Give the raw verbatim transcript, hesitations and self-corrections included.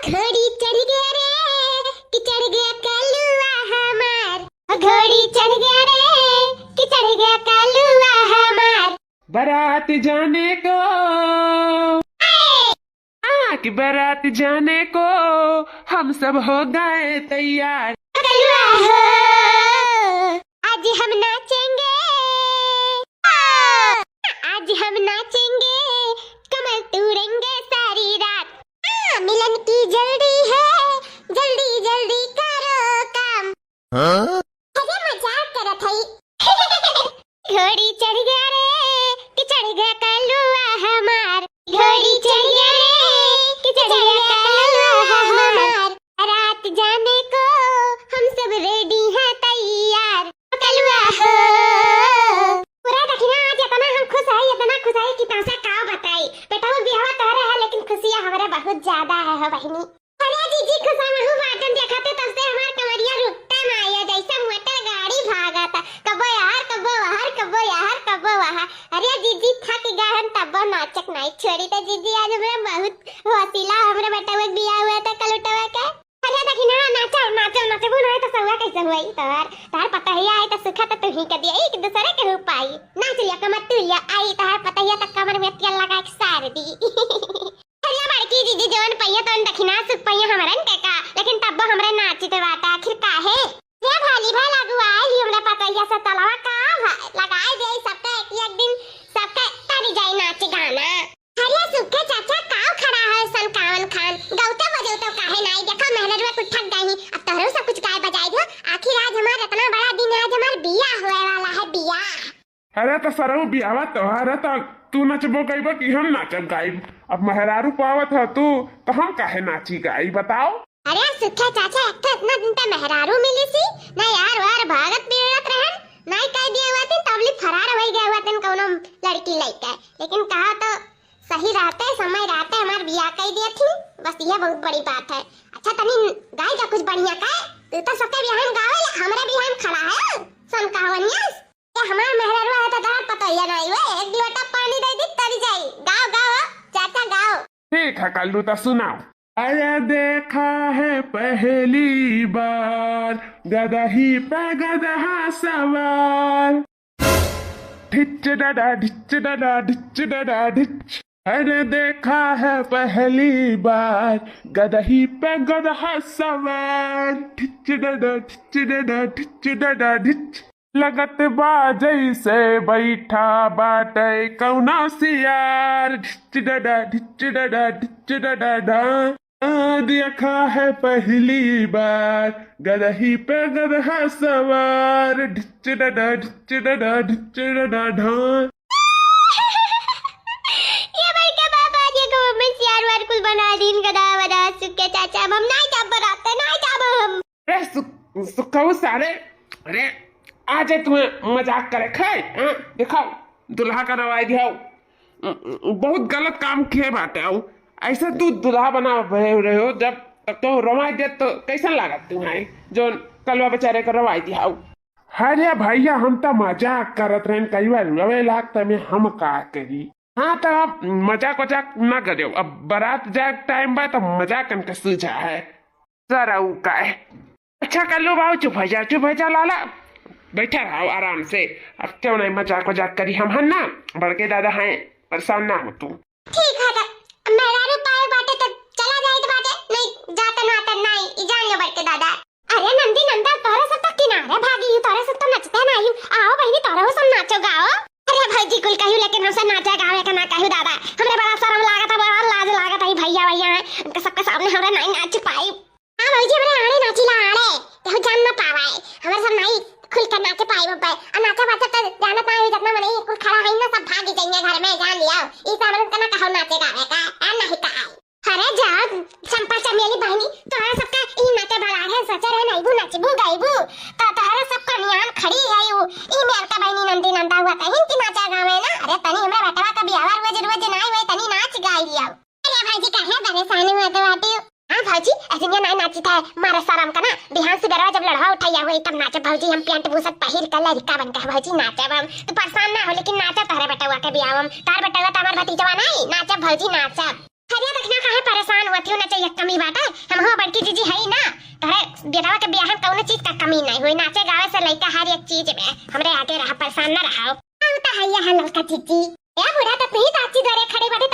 घोड़ी चढ़ गया रे, कि चढ़ गया कलुआ हमार। घोड़ी चढ़ गया रे, कि चढ़ गया कलुआ हमार। बारात जाने को, हाँ, कि बारात जाने को हम सब हो गए तैयार। कलुआ हो, आज हम नाचेंगे, आज हम नाचेंगे, कमर तोड़ेंगे सारी रात। हाँ, मिलन की जल्दी है, जल्दी जल्दी करो काम। हाँ? अरे मजाक करत हई। घोड़ी चढ़ गया रे, कि चढ़ गया कलुआ हमार। घोड़ी चढ़ गया रे, कि चढ़ गया कलुआ हमार। रात जाने को हम सब ready हैं तैयार। कलुआ हो। पूरा देखी ना, आज इतना हम खुश है, इतना खुश है कि तुमसे का बताई। बेटा वो बियाह तोहरे है, लेकिन खुशियाँ हमारे बहुत ज्यादा है हो बहिनी। अरे जीजी, खुश हमहू बाटन, देखते तब से हमार कमरिया रुकते ना है, जैसे मोटर गाड़ी भागत। कब्बो यार, कब्बो वहर, कब्बो यार, कब्बो वहर। अरे जीजी, थक गए हम, तब्बो नाचक नहीं छोड़ी। तो जीजी, आज हमरा बहुत हौसला, हमरे बेटवा के बियाह हुआ था कलुटवा के। अरे देखी ना, नाचो, नाचो, नाचबू नहीं तो सहुआ कैसे हुई? तोहार, तोहार पतहिया आई तो सुखा तो तू ही कर दिया, एक दूसरे के हो पाई। नाच लिया कमर तू लिया आई, तोहार पतहिया तो कमर में तेल लगा के सार दी। अरे बड़की जीजी, जवन पहिया तवन दखिना सुख पहिया हमरन के का, लेकिन तब्बो हमरे नाचित बाटा, आखिर काहे? ये भाली भाई लगुआ आई हमरा पतहिया से तलवा का भा-, लगाए दे सबका एक, एक दिन सबका तरी जाई नाच गाना। अरे सुखे चाचा, काव खड़ा है सन कावन खान? गौते बजौते काहे नाई? देखो मेहनत में कुछ थक गई, अब तोहरो सब कुछ गाय बजाई दो। आखिर आज हमार इतना बड़ा दिन है, आज हमार बियाह होए वाला है, बियाह। अरे तो सरऊ बियाहवा तोहार है, तो तू नचबो गईबो कि हम नाचब गाइब? अब मेहरारू पावत है तू, तो हम काहे नाची गाई बताओ? अरे सुखे चाचा, एक तो इतना दिन तक मेहरारू मिली सी, ना यार वार भागत बिगड़त रहन, ना ही कह दिए हुआ दिन, तबली फरार हो गए हुआ दिन कौनो लड़की लइके। लेकिन कहा तो सही रहते, समय रहते हमार बियाह कह दिए थी, बस ये बहुत बड़ी बात है। अच्छा तनी गाय का कुछ बढ़िया का, तू तो सबके बियाह में गावे, हमरे बियाह में खड़ा है सन कहवनिया। ये हमार मेहररुआ है तो तोहार पतोहिया नहीं हुए, एक लोटा पानी दे दी तरी जाई। गाओ, गाओ, चाचा गाओ। ठीक है कल्लू, तो सुनाओ। अरे देखा है पहली बार गदही पे गदहा सवार। ढिच डडा, ढिच डडा, ढिच डडा, ढिच। अरे देखा है पहली बार गदही पे गदहा सवार। ढिच डडा, ढिच डडा, ढिच डडा, ढिच। लगत बा जैसे बैठा बाटे कौना सियार। ढिच डडा, ढिच डडा, ढिच डडा, ढा। देखा है पहली बार गदही पे गदहा सवार। ढिच डडा, ढिच डडा, ढिच डडा, ढा। ये भाई का बाबा जी को मम्मी सियार वार कुल बना दीन गदा वदा सुखे चाचा, हम नहीं जाब बराते, नहीं जाब हम। अरे सु-, सुखऊ सारे, अरे आ जाए तुम्हें मजाक करे खाए, हाँ? दिखाओ, दुल्हा का रवाई दिखाओ। बहुत गलत काम किए बाटे हो। ऐसे तू दुल्हा बना रहे, रहे हो, जब तक तो रवाई दे तो कैसन लागत तुम्हें, जो कलवा बेचारे का रवाई दिखाओ? अरे भैया, हम तो मजाक करत रहन, कई बार रवे लागता में हम का करी। हाँ, तो अब मजाक वजाक ना करो, अब बारात जाए टाइम बा तो मजाक कन के सूझा है। सरऊ का है। अच्छा कर लो बाबू, चुप हो जा, चुप हो जा लाला, बैठा रहो आराम से। अब क्यों नहीं मजाक वजाक करी, हम हन ना, बड़के दादा हैं, परेशान ना हो तू। ठीक है, तो मेहरारू पाए बाटे तो चला जाए तो बाटे, नहीं जाते नाते नहीं, ई जान लो बड़के दादा। अरे नंदी नंदा, तोरे सब तो किनारे भागी, तोरे सब तो नचते नहीं। आओ बहिनी, तोरे हो सब नाचो गाओ। अरे भौजी कुल कहियो, लेकिन हमसे नाचे गावे का ना कहियो दादा, हमरे बड़ा शर्म लागत है, बड़ा लाज लागत है, भैया भैया हैं, उनके सबके सामने हमरा नहीं नाच पाई। हाँ भौजी, हमरे आड़े नाची ला आड़े, केहू जान ना पावे, हमरे सब नहीं खुल के नाचे पाई बब्बे। आ नाचे बाचे तो जानत ना हो, जितना मने कुल खड़ा है ना, सब भागी जाइए घर में, जान लिया। ई सामने के ना कहो नाचे गावे का, आ नहीं का आई। अरे जाओ, चंपा चमेली बहिनी, तोहरा सबका ई नाचे भला है, सचर है, नाइबू, नचबू, गाइबू, तो तोहरा सबका नियाम खड़ी है, उ, ई मेर का बहिनी नंदी नंदा हुआ तहिन की नाचा गावे ना। अरे तनी हमरा बेटवा का बियाह रोज रोज नाई होई, तनी नाच गाई लिया। अरे भौजी, काहे परेशान हुआ तो बाटी? हाँ भौजी, ऐसे नहीं नाई नाची था, मारे शर्म का ना, बिहान से बेरवा जब लड़वा उठाइया हुई तब नाचे भौजी, हम पैंट बुशर्ट पहिर कर लड़का बन के भौजी नाचब हम। तू परेशान ना हो, लेकिन नाचब तोहरे बेटवा के बियाह में, तार बेटवा तो हमार भतीजवा नहीं, नाचब भौजी नाचब। अरे बहिना, काहे परेशान हुआ थी? ना चाहिए कमी बाटे, हम हो बड़की जीजी है ही ना। तोहरे बेटवा के बियाह में कौनो चीज का कमी नहीं हुई, नाचे गावे से लइका हर एक चीज में हमरे आगे रहा, परेशान ना रहा। हम तो है यहाँ ललका जीजी। ए बूढ़ा, तो तू ही तो अच्छी दरे खड़े बाटे,